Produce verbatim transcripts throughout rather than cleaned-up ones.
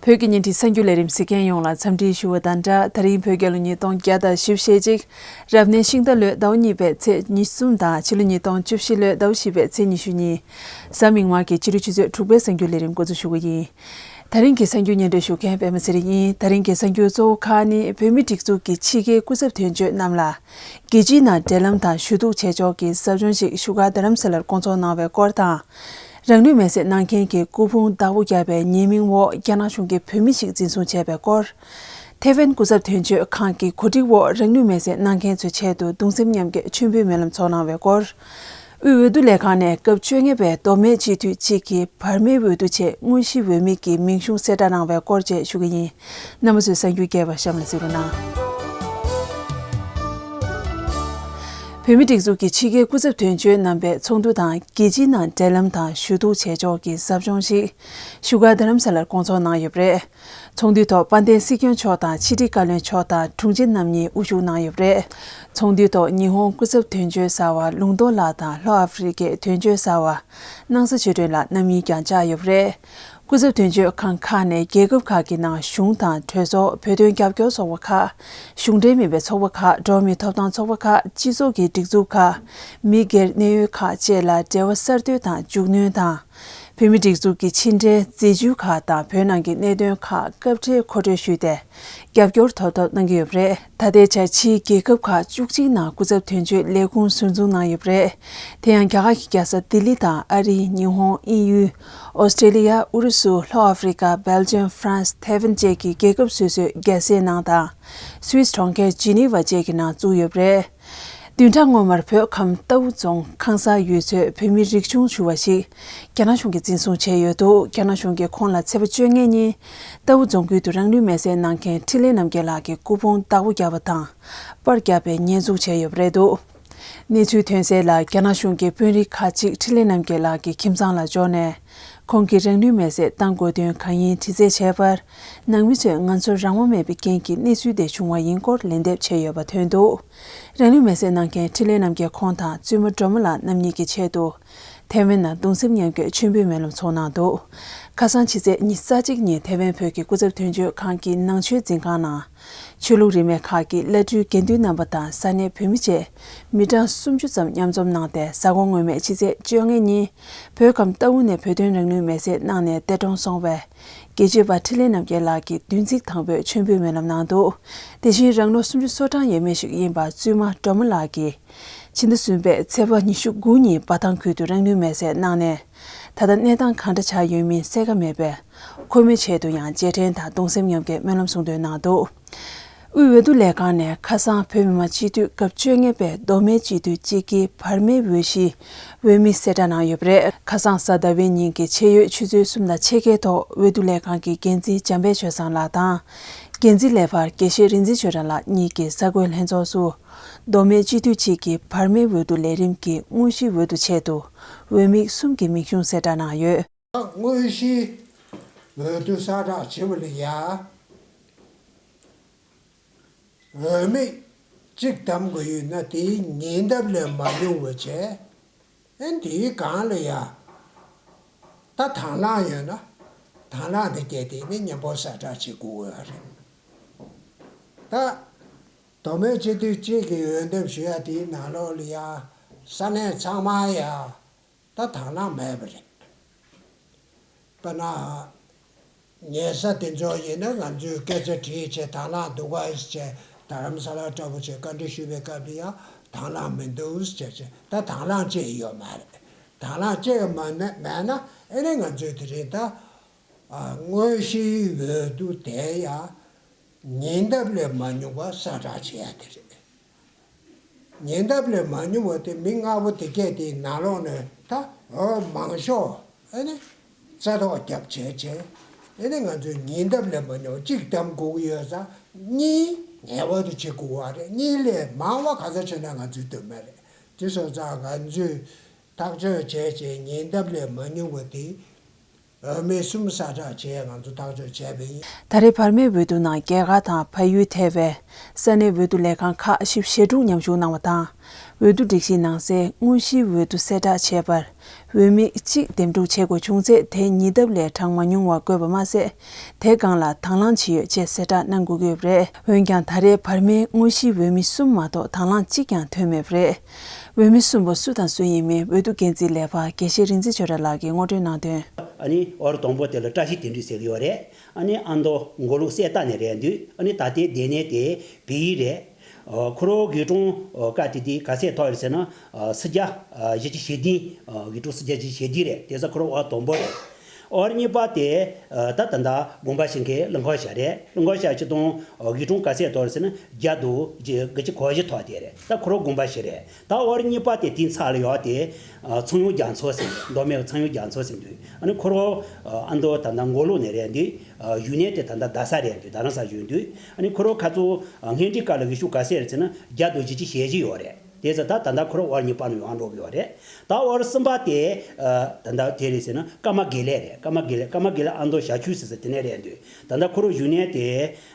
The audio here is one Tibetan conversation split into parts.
བོད་ཀྱི་བརྙན་འཕྲིན་གསར་འགྱུར་ལས་རིམ་གཟིགས་མཁན་ཡོངས་ལ་འཚམས་འདྲི་ཞུ་བ་དང་སྦྲགས། ད་རིང་བོད་རྒྱལ་ལོ་ཉིས་སྟོང་བརྒྱ་དང་བཞི་བཅུ་ཞེ་གཅིག་རབ་གནས་ཤིང་རྟ་ལོའི་ཟླ་བ་གཉིས་པའི་ཚེས་ཉི་ཤུ་གསུམ་དང་ཕྱི་ལོ་ཉིས་སྟོང་བཅུ་བཞི་ལོའི་ཟླ་བ་བཞི་པའི་ཚེས་ཉི་ཤུ་གཉིས། གཟའ་མིག་དམར་གྱི་ཕྱི་དྲོ་ཆུ་ཚོད་དྲུག་པའི་གསར་འགྱུར་ལས་རིམ་འགོ་འཛུགས་ཞུ་གི་ཡིན། ད་རིང་གི་གསར་འགྱུར་སྙན་སྒྲོན་ཞུ་མཁན་པད་མ་ཚེ་རིང་ཡིན། ད་རིང་གི་གསར་འགྱུར་གཙོ་བོ་ཁག་ནི། བོད་མིའི་སྒྲིག་འཛུགས་ཀྱི་ཕྱི་རྒྱལ་སྐུ་ཚབ་དོན་གཅོད་རྣམས་ལ་རྒྱལ་སྤྱིའི་ནང་འབྲེལ་ལམ་དང་ཞུ་གཏུག་བྱེད་ཕྱོགས་ཀྱི་ཟབ་སྦྱོང་ཞིག་བཞུགས་སྒར་རྡ་རམ་ས་ལར་བསྐོང་ཚོགས་གནང་བའི་སྐོར་དང་། རང་ལུས་མེར་སྲེག་གནང་མཁན་གྱི་སྐུ་ཕུང་བདག་པོ་བརྒྱབ་པའི་ཉེས་མིང་འོག་རྒྱ་ནག་གཞུང་གིས་བོད་མི་ཞིག་འཛིན་བཟུང་བྱས་པའི་སྐོར། ཐེ་ཝན་སྐུ་ཚབ་དོན་གཅོད་ཁང་གི་གོ་སྒྲིག་འོག་རང་ལུས་མེར་སྲེག་གནང་མཁན་ཚོའི་ཆེད་དུ་གདུང་སེམས་མཉམ་སྐྱེད་མཆོད་འབུལ་སྨོན་ལམ་ཚོགས་གནང་བའི་སྐོར། དབུས་འོས་བསྡུ་ལས་ཁང་ནས་སྐབས་བཅོ་ལྔ་པའི་མདོ་སྨད་སྤྱི་འཐུས་གཅིག་གིས་བར་མའི་འོས་བསྡུ་ཆེད་དངོས་གཞིའི་འོས་མི་གི་མིང་གཞུང་གསལ་བསྒྲགས་གནང་བའི་སྐོར་བཅས་ཞུ་གི་ཡིན། རྣམ་པ་ཚོས་གསར་འགྱུར་རྒྱས་པ་གཤམ་ལ་གཟིགས་རོགས་གནང་། བོད་མིའི་སྒྲིག་འཛུགས་ཀྱི་ཕྱི་རྒྱལ་སྐུ་ཚབ་དོན་གཅོད་རྣམ་པའི་ཚོགས་འདུ་དང་རྒྱལ་སྤྱིའི་ནང་འབྲེལ་ལམ་དང་ཞུ་གཏུག་བྱེད་ཕྱོགས་ཀྱི་ཟབ་སྦྱོང་ཞིག་བཞུགས་སྒར་རྡ་རམ་ས་ལར་བསྐོང་ཚོགས་གནང་ཡོད་པ་རེད། ཚོགས་འདུའི་ཐོག་དཔལ་ལྡན་སྲིད་སྐྱོང་མཆོག་དང་ཕྱི་དྲིལ་བཀའ་བློན་མཆོག་དང་དྲུང་ཆེ་རྣམ་གཉིས་དབུ་བཞུགས་གནང་ཡོད་པ་རེད། ཚོགས་འདུའི་ཐོག་ཉི་ཧོང་སྐུ་ཚབ་དོན་གཅོད་གསར་པ་ལུང་རྟོགས་ལགས་དང་ལྷོ་ཨ་ཧྥེ་རི་ཀའི་དོན་གཅོད་གསར་པ་སྣང་ས་ཆོས་སྒྲོན་ལགས་རྣམ་གཉིས་ཀྱང་བཅར་ཡོད་པ་རེད། སྐུ་ཚབ་དོན་གཅོད་ཁང་ཁག་ནས་རྒྱལ་ཁབ་ཁག་གི་ནང་གཞུང་དང་གྲོས་ཚོགས། བོད་དོན་རྒྱབ་སྐྱོར་ཚོགས་པ་ཁག་གཞུང་འབྲེལ་མིན་པའི་ཚོགས་པ་ཁག་འགྲོ་བ་མིའི་ཐོབ་ཐང་ཚོགས་པ་ཁག་སྤྱི་ཚོགས་ཀྱི་སྒྲིག་འཛུགས་ཁག་མི་སྒེར་གནད་ཡོད་ཁག་བཅས་ལ་འབྲེལ་བ་གསར་གཏོད་དང་མཇུག་གནོན་དང་། བོད་མིའི་སྒྲིག་འཛུགས་ཀྱི་ཕྱི་འབྲེལ་མཛད་ཇུས་ཁག་དང་བོད་ནང་གི་གནད་དོན་ཁག་སྐབས་འཕྲལ་མཁོ་སྤྲོད་ཞུས་ཏེ། རྒྱབ་སྐྱོར་ཐོབ་ཐབས་གནང་གི་ཡོད་པ་རེད། ད་ལྟའི་ཆར་ཕྱིའི་རྒྱལ་ཁབ་ཁག་བཅུ་གཅིག་ནང་སྐུ་ཚབ་དོན་གཅོད་ལས་ཁུངས་ཟུར་འཛུགས་གནང་ཡོད་པ་རེད། དེ་ཡང་རྒྱ་གར་གྱི་རྒྱལ་ས་ལྡི་ལི་དང་ཨ་རི། ཉི་ཧོང་། དབྱིན་ཡུལ། ཨོ་སི་ཀྲེ་ལི་ཡ། ཨུ་རུ་སུ། ལྷོ་ཨ་ཧྥེ་རི་ཀ། སྦེལ་ཇམ། ཧྥ་རན་སི། ཐེ་ཝན་བཅས་ཀྱི་རྒྱལ་ཁབ་སོ་སོའི་རྒྱལ་སའི་ནང་དང་། སུད་སི་གྲོང་ཁྱེར་ཇི་ནི་ཝ་བཅས་ཀྱི་ནང་བཙུགས་ཡོད་པ་རེད། བདུན་ཕྲག་སྔོན་མར་བོད་ཁམས་རྟའུ་རྫོང་ཁང་གསར་ཡུལ་ཚོའི་བོད་མི་རིག་གཞུང་ཞུ་བ་ཞིག་རྒྱ་ནག་གཞུང་གིས་འཛིན་བཟུང་བྱས་ཡོད་འདུག་རྒྱ་ནག་གཞུང་གིས་ཁོང་ལ་ཚེས་པ་བཅོ་ལྔ་ཉིན་རྟའུ་རྫོང་ཁུལ་དུ་རང་ལུས་མེར་སྲེག་གནང་མཁན་འཕྲིན་ལས་རྣམ་རྒྱལ་ལགས་ཀྱི་སྐུ་ཕུང་བདག་པོ་བརྒྱབ་པ་དང་། པར་བརྒྱབ་པའི་ཉེས་འཛུགས་བྱས་ཡོད་པ་རེད་འདུག་གནས་ཚུལ་ཐོན་གསལ་ལ། རྒྱ་ནག་གཞུང་གི་དཔོན་རིགས་ཁག་ཅིག་འཕྲིན་ལས་རྣམ་རྒྱལ་ལགས་ཀྱི་ཁྱིམ་ཚང་ལ་འབྱོར་ནས། ཁོང་གིས་རང་ལུས་མེར་སྲེག་བཏང་དགོས་དོན་གང་ཡིན་དྲི་རྩད་བྱས་པར། ནང་མི་ཚོས་ང་ཚོར་རང་དབང་མེད་པའི་རྐྱེན་གྱིས་གནས་ཚུལ་དེ་བྱུང་བ་ཡིན་སྐོར་ལན་འདེབས་བྱས་ཡོད་པ་ཐོན་འདུག་རང་ལུས་མེར་སྲེག་གནང་མཁན་འཕྲིན་ལས་རྣམ་རྒྱལ་ཁོང་དང་བཙུན་མ་སྒྲོལ་མ་ལགས་རྣམ་གཉིས་ཀྱི་ཆེད་དུ། ཐེ་ཝན་ནང་གདུང་སེམས་མཉམ་སྐྱེད་མཆོད་འབུལ་སྨོན་ལམ་ཚོགས་གནང་འདུག་ཁ་སང་ཕྱི་ཚེས་ཉི་ཤུ་རྩ་གཅིག་ཉིན་ཐེ་ཝན་བོད་ཀྱི་སྐུ་ཚབ་དོན་གཅོད་ཁང་གི་ནང་ཆོས་འཛིན་ཁང་ནང་། ཆོས་ལུགས་རིས་མེད་ཁག་གི་བླ་སྤྲུལ་དགེ་འདུན་རྣམ་པ་དང་ས་གནས་བོད་མི་བཅས་མི་གྲངས་སུམ་ཅུ་ཙམ་མཉམ་འཛོམས་གནང་སྟེ། གཟའ་འཁོར་སྔོན་མའི་ཕྱི་ཚེས་བཅོ་ལྔ་ཉིན་བོད་ཁམས་རྟའུ་ནས་བོད་དོན་རང་ལུས་མེར་སྲེག་གནང་ནས་འདས་གྲོངས་སོང་བའི་དགེ་བཤེས་པ་འཕྲིན་ལས་རྣམ་རྒྱལ་ལགས་ཀྱི་བདུན་ཚིགས་དང་པོའི་མཆོད་འབུལ་སྨོན་ལམ་གནང་འདུག་དེ་བཞིན་རང་ལོ་སུམ་ཅུ་སོ་གྲངས་ཡས་མས་ཤིག་ཡིན་པ་བཙུན་མ་སྒྲོལ་མ་ལགས་ཀྱིས། ཕྱི་ཟླ་གསུམ་པའི་ཚེས་པ་ཉི་ཤུ་དགུ་ཉིན་འབའ་ཐང་ཁུལ་དུ་རང་ལུས་མེར་སྲེག་གནང་ནས། ད་ལྟ་གནས་སྟངས་གང་འདྲ་ཆགས་ཡོད་མིན་གསལ་ཁ་མེད་པས། ཁོ་མོའི་ཆེད་དུ་ཡང་རྗེས་དྲན་དང་གདུང་སེམས་མཉམ་སྐྱེད་སྨོན་ལམ་གསུང་འདོན་གནང་འདུག་དབུས་འོས་བསྡུ་ལས་ཁང་ནས་ཁ་སང་བོད་མི་མང་སྤྱི་འཐུས་སྐབས་བཅོ་ལྔ་པའི་མདོ་སྨད་སྤྱི་འཐུས་གཅིག་གི་བར་མའི་འོས་གཞིའི་འོས་མི་གསལ་བསྒྲགས་གནང་ཡོད་པ་རེད། ཁ་སང་གཟའ་ཟླ་བའི་ཉིན་གྱི་ཕྱེད་ཡོལ་ཆུ་ཚོད་གསུམ་དང་ཕྱེད་ཀའི་ཐོག་འོས་བསྡུ་ལས་ཁང་གི་འགན་འཛིན་འཇམ་དཔལ་ཆོས་བཟང་ལགས་དང་། འགན་འཛིན་ལས་འཕར་དགེ་བཤེས་རིག་འཛིན་ཆོས་གྲགས་ལགས་གཉིས་ཀྱིས་གསར་འགོད་ལྷན་ཚོགས་སུ། མདོ་སྨད་སྤྱི་འཐུས་གཅིག་གི་བར་མའི་འོས་བསྡུ་ལས་རིམ་གྱི་དངོས་གཞིའི་འོས་བསྡུ་ཆེད་དུ་འོས་དམིགས་གསུམ་གྱི་མིང་གཞུང་གསལ་བསྒྲགས་གནང་ཡོད། དངོས་གཞིའི་འོས་བསྡུ་གསལ་བསྒྲགས་བྱེད་པ་ལ་ཡ། འོས་དམིགས་གཅིག་བདམས་དགོས་ཡོད་ན་དེའི་ཉེ་འདབས་ལས་མ་ཉུང་བ་བྱས། ཨེ་དེའི་སྒང་ལ་ཡ། ད་དང་བླངས་ཡོད་ན། དང་བླངས་དེ་བརྒྱད་དེ་ནི་མཉམ་པོ་གསལ་བསྒྲགས་བྱེད་དགོས་ཡོད་རེད། ད། མདོ་སྨད་སྤྱི་འཐུས་གཅིག་གི་འོས་འདེམས་ཞུ་ཡ་དེའི་ནང་ལོགས་ལ་ཡ། ས་གནས་ཚང་མ་ཡ། ད་དང་བླངས་མེད་པ་རེད། དཔེར་ན། ཉེ་ས་དེ་ཚོ་ཡིན་ན་ང་ཚོས་སྐད་ཆ་དྲིས་བྱས་དང་བླངས་འདུག་ག་ཟེར་བྱས་རྡ་རམ་ས་ལ་འདྲ་པོ་བྱས་བཀའ་འདྲི་ཞུས་པའི་སྐབས་ལ་ཡང་དང་བླངས་མི་འདུག་ཟེར་བྱས་ད་དང་བླངས་བཅས་ཡོད་མ་རེད། དང་བླངས་བཅས་མ་མེད་མེད་ན་ཨེ་ནས་ང་ཚོས་དེ་རིང་ད་དངོས་གཞིའི་འོས་བསྡུ་དེ་ཡང་ཉེ་འདབས་ལས་མ་ཉུང་བ་གསལ་བསྒྲགས་བྱེད་ཡ་དེ་རེད། ཉེ་འདབས་ལས་མ་ཉུང་བ་དེ་མི་ལྔ་པོ་དེ་གས་དེའི་ནང་ལོགས་ནས་ད་འོ་མང་ཤོས་ཨེ་ནི་རྩ་ཐོག་རྒྱབ་བྱས་བྱས་ཨེ་ནི་ང་ཚོས་ཉེ་འདབས་ལས་མ་ཉུང་བ་གཅིག་བདམས་དགོས་ཀྱི་ཡོད་ཙང་གཉིས་ངེས་པར་དུ་བྱེད་དགོས་པ་རེད། གཉིས་ལས་མང་བ་ག་ཚོད་བྱས་ན་ང་ཚོས་འདོད་མ་རེད། དེ་སོང་ཙང་ང་ཚོས་ཐག་གཅོད་བྱས་བྱས་ཉེ་འདབས་ལས་མ་ཉུང་བ་དེ། འོས་མི་གསུམ་གསལ་བསྒྲགས་བྱས་ང་ཚོ་ཐག་གཅོད་བྱས་པ་ཡིན། ད་རེས་བར་མའི་འོས་བསྡུ་ནང་རྒྱ་གར་དང་བལ་ཡུལ་ཐེ་བའི་ས་གནས་འོས་བསྡུ་ལས་ཁང་ཁག་བཞི་བཅུ་ཞེ་དྲུག་མཉམ་ཞུགས་གནང་བ་དང་། འོས་བསྡུ་སྒྲིག་གཞིའི་ནང་གསལ་དངོས་གཞིའི་འོས་བསྡུ་གསལ་བསྒྲགས་བྱས་པར། འོས་མི་གཅིག་འདེམས་སྒྲུག་བྱེད་དགོས་བྱུང་ཚེ་དེ་ཉིས་ལྡབ་ལས་གྲངས་མ་ཉུང་བ་དགོས་པ་མ་ཟད། དེའི་སྒང་ལ་དང་བླངས་ཇི་ཡོད་ཅེས་གསལ་བསྒྲགས་གནང་དགོས་ཀྱི་ཡོད་པ་རེད། འོན་ཀྱང་ད་རེས་བར་མའི་དངོས་གཞིའི་འོས་མི་གསུམ་མ་གཏོགས་དང་བླངས་གཅིག་ཀྱང་ཐོན་མེད་པ་རེད། འོས་མི་གསུམ་པོ་སུ་དང་སུ་ཡིན་མིན་འོས་བསྡུ་འགན་འཛིན་ལས་འཕར་དགེ་བཤེས་རིག་འཛིན་ཆོས་གྲགས་ལགས་ཀྱིས་ངོ་སྤྲོད་གནང་དོན། ཨ་ནི་ཨོ་རི་དང་པོ་དེ་ལ་བཀྲ་ཤིས་དོན་གྲུབ་ཟེར་གྱི་ཡོད་རེད། ཨ་ནི་ཨ་མདོ་མགོ་ལོག་གསེར་རྟ་ནས་རེད་འདུག་ཨ་ནི་ད་ལྟའི་སྡོད་གནས་དེ་བལ་ཡུལ་རེད། ཨོ། ཁོ་རང་དགེ་གྲོང་། ཨོ། ཀ་ཏི་ཏི་ག་ཚད་ཐོག་རེད་ཟེར་ན། ཨ། སུམ་བརྒྱ། ཨ། བཞི་བཅུ་ཞེ་བདུན། ཨ། དགེ་གྲོང་སུམ་བརྒྱ་བཞི་བཅུ་ཞེ་བདུན་རེད། དེ་ཚོ་ཁོ་རང་ཨོ་རི་དང་པོ་རེད། ཨོ་རི་གཉིས་པ་དེ། ཨ། ད་ད་ལྟ་དགོན་པ་ཞིག་གི་གླིང་ཁོ་ཤ་རེད། གླིང་ཁོ་ཤ་ཆེད་དུང་། ཨ། དགེ་གྲོང་ག་ཚད་ཐོག་རེད་ཟེར་ན་བརྒྱ་དང་དགུ་བཅུ་གོ་བཞི་ཐོག་དེ་རེད། ད་ཁོ་རང་དགོན་པ་ཞིག་རེད། ད་ཨོ་རི་གཉིས་པ་དེ་དེའི་ཚབ་ལ་ཡོད་དེ། ཨ། ཚངས་དབྱངས་རྒྱ་མཚོ་ཟེར། མདོ་སྨད་ཀྱི་ཚངས་དབྱངས་རྒྱ་མཚོ་ཟེར་འདུག་ཨ་ནི་ཁོ་རང་། ཨ། ཨ་མདོ་ད་ལྟ་མགོ་ལོག་ནས་རེད་འདུག་ཨ། བཞུགས་གནས་དེ་ད་ལྟ་རྡ་ས་རེད་འདུག་རྡ་རམ་ས་བཞུགས་འདུག་ཨ་ནི་ཁོ་རང་ཁ་ཚོ། ཨ། སྔོན་འགྲིག་སྐབས་ལ་འོས་ཤོག་ག་ཚད་རེད་ཟེར་ན་བརྒྱ་དང་བཞི་བཅུ་ཞེ་བཞི་ཡོད་རེད། དེ་ཚོ་ད་ད་ལྟ་ཁོ་རང་ཨོ་རི་གཉིས་པ་ནས་ཡོང་འགྲོ་གི་ཡོད་རེད། ད་ཨོ་རི་གསུམ་པ་དེ། ཨ། ད་ལྟ་དེ་རེད་ཟེར་ན་ཀརྨ་དགེ་ལེགས་རེད། ཀརྨ་དགེ་ལེགས། ཀརྨ་དགེ་ལེགས་ཨ་མདོ་བྱ་ཁྱུ་ཟེར་ས་དེ་ནས་རེད་འདུག་ད་ལྟ་ཁོ་རང་བཞུགས་གནས་དེ།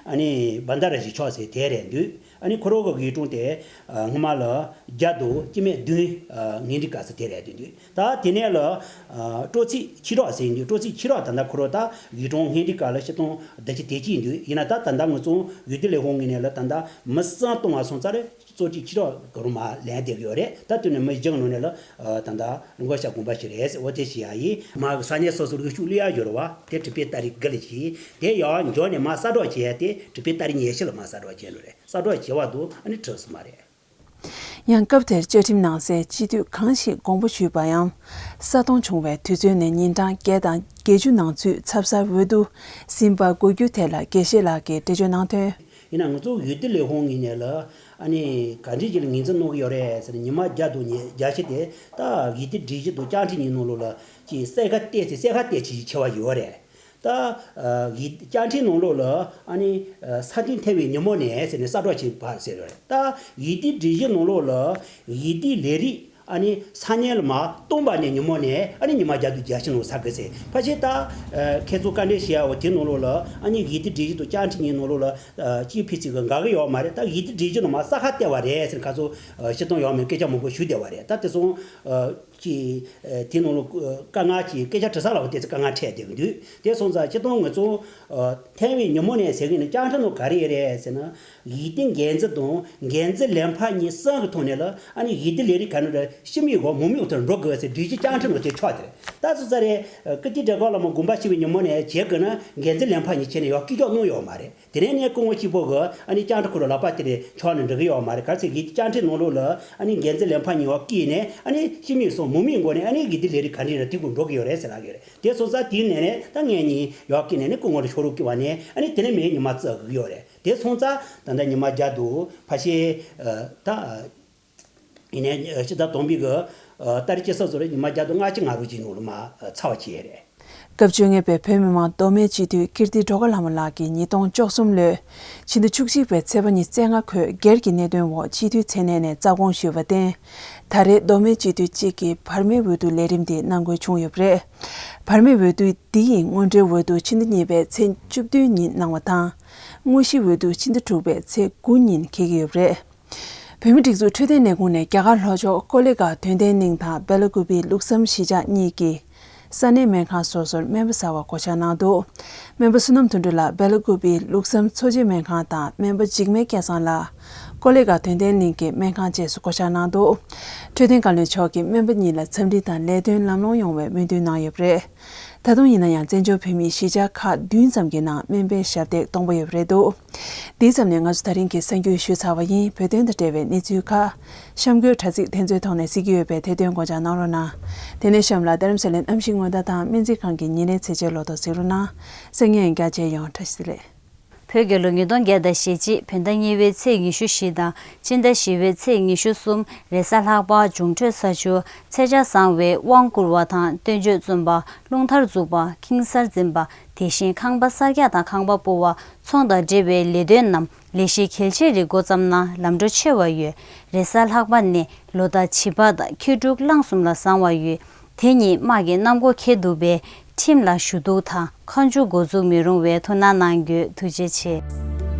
ཨ་ནི་བྷན་དྷ་ར་ཇི་ཆོག་ཟེར་དེ་རེད་འདུག་ཨ་ནི་ཁོ་རང་གི་དགེ་གྲོང་དེ། ཨ། སྔོན་མ་ལ་བརྒྱ་དང་བཅུ་མེད་བདུན། ཨ། སྔོན་འགྲིག་སྐབས་སུ་དེ་རེད་འདུག་ད་དེ་ནས་ལ། ཨ། སྤྲོ་ཚིགས་ཁྱི་རོག་ཟེར་འདུག་སྤྲོ་ཚིགས་ཁྱི་རོག་ད་ལྟ་ཁོ་རང་ད་དགེ་གྲོང་སྔོན་འགྲིག་སྐབས་ལ་ཆིག་སྟོང་བདུན་ཅུ་དོན་གཅིག་འདུག་ཡིན་ན་ད་ད་ལྟ་ང་ཚོ་འོས་བསྡུ་ལས་ཁུངས་ངོས་ནས་ལ་ད་ལྟ་མི་གསུམ་གཏོང་བ་སོང་ཙང་རེད། གཙོ་གཅིག་ཕྱི་ལོགས་གོ་རུ་མ་ལན་འདེབས་ཡོད་རེད། ད་དེ་ནས་མི་བཞི་ནང་ནས་ལ། ཨ། ད་ལྟ་ལུང་པ་ཤ་དགོན་པ་ཞིག་རེད་ཟེར། འོ་དེ་ཞིག་ཡ་ཡིན། མ་གི་ས་གནས་སོ་སོར་འོས་ཤོག་བླུག་ཡ་ཡོད་རེད་བ། དེ་གྲུབ་པའི་ཏ་རིག་དགུ་ལ་གྱིས་དེ་ཡང་འཇོག་ནས་མ་གསལ་སྒྲོག་བྱས་ཡ་དེ་གྲུབ་པའི་ཏ་རིག་ཉེར་བཞི་ལ་མ་གསལ་སྒྲོག་བྱས་ནོ་རེད། གསལ་སྒྲོག་བྱས་པ་དུ་ཨ་ནི་གྲུབ་སོང་མ་རེད། ཡང་སྐབས་དེར་བཅའ་ཁྲིམས་ནང་གསལ་སྤྱི་འཐུས་གང་ཞིག་དགོངས་པ་ཞུས་པ་ཡང་། ས་སྟོང་བྱུང་བའི་དུས་ཚོད་ནས་ཉིན་གྲངས་བརྒྱད་དང་བརྒྱད་ཅུ་ནང་ཚུད་ཚབ་གསར་འོས་བསྡུ་ཟིན་པ་དགོས་རྒྱུ་ཐད་ལ་དགེ་བཤེས་ལགས་ཀྱིས་འགྲེལ་བརྗོད་གནང་དོན། ཡིན་ན་ང་ཚོ་འོས་བསྡུ་ལས་ཁུངས་ངོས་ནས་ལ་ཨ་ནི་ག་འདྲ་ཅིག་ལ་ངོས་འཛིན་གནང་གི་ཡོད་རེད་ཟེར་ན། ཉི་མ་བརྒྱ་དང་ཉི་བརྒྱ་བཞི་དེ་ད་འོས་བསྡུ་སྒྲིག་གཞི་དང་བཅའ་ཁྲིམས་གཉིས་ནང་ལོགས་ལ་ཅིག་གསལ་ཁ་གཏད་ཚེ་གསལ་ཁ་གཏད་ཅིག་ཆེ་བ་ཡོད་རེད། ད་ཨ་འོས་བཅའ་ཁྲིམས་ནང་ལོགས་ལ་ཨ་ནི་ཨ་ས་སྟེང་ཐོན་པའི་ཉིན་མོ་ནས་ཟེར་ནས་གསལ་སྒྲོག་བྱས་པ་ཟེར་རེད། ད་འོས་བསྡུ་སྒྲིག་གཞི་ནང་ལོགས་ལ་འོས་བསྡུ་ལས་རིགས་ཨ་ནི་ས་གནས་ལ་མ་སྟོན་པ་ནས་ཉིན་མོ་ནས་ཨ་ནི་ཉི་མ་བརྒྱ་དང་བརྒྱད་ཅུ་ནང་གསལ་དགོས་ཟེར། ཕལ་ཆེར་ད་ཨ་ཁྱེད་ཚོ་བཀའ་འདྲི་ཞུ་ཡ་འོ་དེ་ནང་ལོགས་ལ་ཨ་ནི་འོས་བསྡུ་སྒྲིག་གཞི་དང་བཅའ་ཁྲིམས་གཉིས་ནང་ལོགས་ལ་ཨ་སྤྱི་འཐུས་ཚོ་གི་འགལ་གྱི་ཡོད་མ་རེད། ད་འོས་བསྡུ་སྒྲིག་གཞི་ནང་མ་གསལ་ཁ་གཏད་པ་རེད་ཟེར་ཁ་ཚོ་ཨ་སྤྱིར་བཏང་ཡོད་མེད་སྐད་ཆ་མང་པོ་ཞུས་བསྡད་པ་རེད། ད་དེ་སོང་ཨ། ཀྱི། ཨ། དེ་ནང་ལ་ཨ་དཀའ་ངལ་གྱི་སྐད་ཆ་དྲི་ས་ལ་བ་དེ་ཚོ་དཀའ་ངལ་འཕྲད་བསྡད་ཀྱི་འདུག་དེ་སོང་ཙང་སྤྱིར་བཏང་ང་ཚོ་ཨ་ཐོན་པའི་ཉིན་མོ་ནས་ཟེར་གྱི་ནི་བཅའ་ཁྲིམས་ནང་ག་རེ་ཡོད་རེད་ཟེར་ན། འོས་བསྡུ་འགན་འཛིན་དང་འགན་འཛིན་ལས་འཕར་གཉིས་གསུམ་གྱི་ཐོག་ནས་ལ་ཨ་ནི་འོས་བསྡུ་ལས་རིགས་ག་ནང་ལ་སྤྱི་མོས་སྒོ་མང་མོས་ཐོག་འགྲོ་དགོས་ཟེར་སྒྲིག་གཞི་བཅའ་ཁྲིམས་ནང་དེ་ཆགས་དེ་རེད། ད་སོ་ཙ་རེ་ཨ་ཀིརྟི་སྒྲེང་ཁོག་བླ་མ་དགོངས་པ་ཞུ་བའི་ཉིན་མོ་ནས་བྱེད་དགོས་ན་འགན་འཛིན་ལས་འཕར་གཉིས་བྱས་ནས་ཡང་སྐད་རྒྱག་གནང་ཡོད་མ་རེད། དེ་ནས་ནས་སྐུ་ངོ་གཅིག་པོ་གི་ཨ་ནི་བཅའ་ཁྲིམས་ཁོ་རང་ལག་པ་དེ་ནས་ཆགས་ནས་འགྲོ་གི་ཡོད་མ་རེད། ག་ཚོད་འོས་བསྡུ་བཅའ་ཁྲིམས་ནང་ལོགས་ལ་ཨ་ནི་འགན་འཛིན་ལས་འཕར་གཉིས་ཡར་བསྐོས་ནས་ཨ་ནི་སྤྱི་མོས་སོགས་མང་མོས་སྒོ་ནས་ཨ་ནི་འོས་བསྡུ་ལས་རིགས་ག་འདྲ་རེད་དེ་གུ་འགྲོ་གི་ཡོད་རེད་ཟེར་ལབ་ཡོད་རེད། དེ་སོང་ཙང་དེའི་ནས་ནས་ད་ངེད་གཉིས་ཡར་བསྐོས་ནས་ནི་སྐུ་ངོ་ལ་ཕྱག་རོགས་བསྐྱོན་པ་ནས་ཨ་ནི་དེ་ནས་མེད་ཉི་མ་བརྩི་གི་ཡོད་རེད། དེ་སོང་ཙང་ད་ལྟ་ཉི་མ་བརྒྱ་དང་ཕལ་ཆེར་ཨ་ད། ཡིན་ནའི་ཕྱི་ཟླ་དང་པོའི་གི་ཏ་རིག་བཅུ་གསུམ་ཚོ་རེ་ཉི་མ་བརྒྱ་དང་ལྔ་བཅུ་ང་དྲུག་ཅིག་ནང་ལ་མ་ཚར་བ་བྱས་རེད། སྐབས་བཅོ་ལྔ་པའི་བོད་མི་མང་མདོ་སྨད་སྤྱི་འཐུས་ཀིརྟི་སྒྲོལ་དཀར་ལྷ་མོ་ལགས་ཀྱིས་ཉིས་སྟོང་བཅུ་གསུམ་ལོའི་ཕྱི་ཟླ་བཅུ་གཅིག་པའི་ཚེས་པ་ཉི་ཤུ་རྩ་ལྔ་ཁོས་སྒེར་གྱི་གནད་དོན་འོག་སྤྱི་འཐུས་མཚན་གནས་ནས་རྩ་དགོངས་ཞུས་པར་བརྟེན། ད་རེས་མདོ་སྨད་སྤྱི་འཐུས་གཅིག་གིས་བར་མའི་འོས་བསྡུ་ལས་རིམ་དེ་གནང་དགོས་བྱུང་ཡོད་པ་རེད། བར་མའི་འོས་བསྡུ་འདི་ཡི་སྔོན་འགྲོའི་འོས་བསྡུ་ཕྱི་ཟླ་གཉིས་པའི་ཚེས་བཅུ་བདུན་ཉིན་གནང་བ་དང་། དངོས་གཞིའི་འོས་བསྡུ་ཕྱི་ཟླ་དྲུག་པའི་ཚེས་དགུ་ཉིན་འཁེལ་གྱི་ཡོད་པ་རེད། བོད་མིའི་སྒྲིག་འཛུགས་འཕྲོད་བསྟེན་ལས་ཁུངས་ནས་རྒྱ་གར་ལྷོ་ཕྱོགས་ཀོ་ལི་གྷལ་དོན་ལྡན་གླིང་དང་སྦེལ་ཀུ་པེ་ལུགས་བསམ་གཞིས་ཆགས་གཉིས་ཀྱི་ས་གནས་སྨན་ཁང་སོ་སོར་སྨན་པ་ཟ་བར་བགོ་བཤའ་གནང་འདུག་སྨན་པ་བསོད་ནམས་དོན་གྲུབ་ལགས་སྦེལ་ཀུ་པེ་ལུགས་བསམ་འཚོ་བྱེད་སྨན་ཁང་དང་སྨན་པ་འཇིགས་མེད་སྐལ་བཟང་ལགས་ཀོ་ལི་གྷལ་དོན་ལྡན་གླིང་གི་སྨན་ཁང་བཅས་སུ་བགོ་བཤའ་གནང་འདུག་འཕྲོད་བསྟེན་བཀའ་བློན་མཆོག་གིས་སྨན་པ་གཉིས་ལ་འཚམས་འདྲི་དང་ལས་དོན་ལམ་ལྷོང་ཡོང་བའི་སྨོན་འདུན་གནང་ཡོད་པ་རེད། ད་དུང་ཡིན་ན་ཡང་བཙན་བྱོལ་བོད་མིའི་གཞིས་ཆགས་ཁག་བདུན་ཙམ་གྱི་ནང་སྨན་པའི་ཞབས་སྟེགས་སྟོང་པ་ཡོད་པ་རེད་འདུག་དེ་ཙམ་ནས་ང་ཚོ་ད་རིང་གི་གསར་འགྱུར་ཞུས་ཚར་བ་ཡིན། བོད་དོན་དང་འབྲེལ་བའི་གནས་ཚུལ་ཁག་གཤམ་འཁོད་དྲ་ཚིགས་དེ་ཚོའི་ཐོག་ནས་གཟིགས་ཀྱི་ཡོད་པས་དེ་དོན་སྐོར་ཀྱང་གནང་རོགས་གནང་། དེ་ནས་གཤམ་ལ་རྡ་རམ་ས་ལའི་གནམ་གཤིས་སྔོན་བརྡ་དང་སྨན་རྩིས་ཁང་གི་ཉིན་རེའི་ཚེས་ཆའི་ལོ་ཐོ་གཟིགས་རོགས་གནང་། གསན་མཁན་རྒྱ་ཆེ་ཡོངས་བཀྲ་ཤིས་བདེ་ལེགས། བོད་རྒྱལ་ལོ་ཉིས་སྟོང་བརྒྱ་དང་ཞེ་གཅིག་བོད་ཟླ་གཉིས་པའི་ཚེས་ཉི་ཤུ་བཞི་དང་སྤྱི་ཟླ་བཞི་པའི་ཚེས་ཉི་ཤུ་གསུམ་རེས་གཟའ་ལྷག་པ་འབྱུང་འཕྲོད་ས་ཆུ་ཚེས་ཆ་བཟང་བའི་དབང་བསྐུར་བ་དང་བསྟན་བཅོས་བརྩམས་པ་རླུང་ཐར་འཛུགས་པ་ཁྱིམ་གསར་འཛིན་པ་དེ་བཞིན་ཁང་པ་གསར་རྒྱག་དང་ཁང་པ་སྤོ་བ་ཚོང་དང་འབྲེལ་བའི་ལས་དོན་རྣམས་ལས་གཞི་གལ་ཆེ་རིགས་འགོ་བརྩམས་ན་ལམ་འགྲོ་ཆེ་བ་ཡོད། རེས་གཟའ་ལྷག་པ་ནས་ལོ་ཟླ་བྱི་པ་དང་ཁྱི་འབྲུག་གླང་གསུམ་ལ་བཟང་བ་ཡོད། དེ་ཉིད་དམག་གི་གནམ་སྒོ་འཁེལ་འདུག་པས་ཁྲིམས་ལ་ཞུ་གཏུག་དང་ཁ་མཆུ་འགོ་འཛུགས་མི་རུང་བའི་ཐུགས་སྣང་གནང་རྒྱུ་ཐུགས་རྗེ་ཆེ།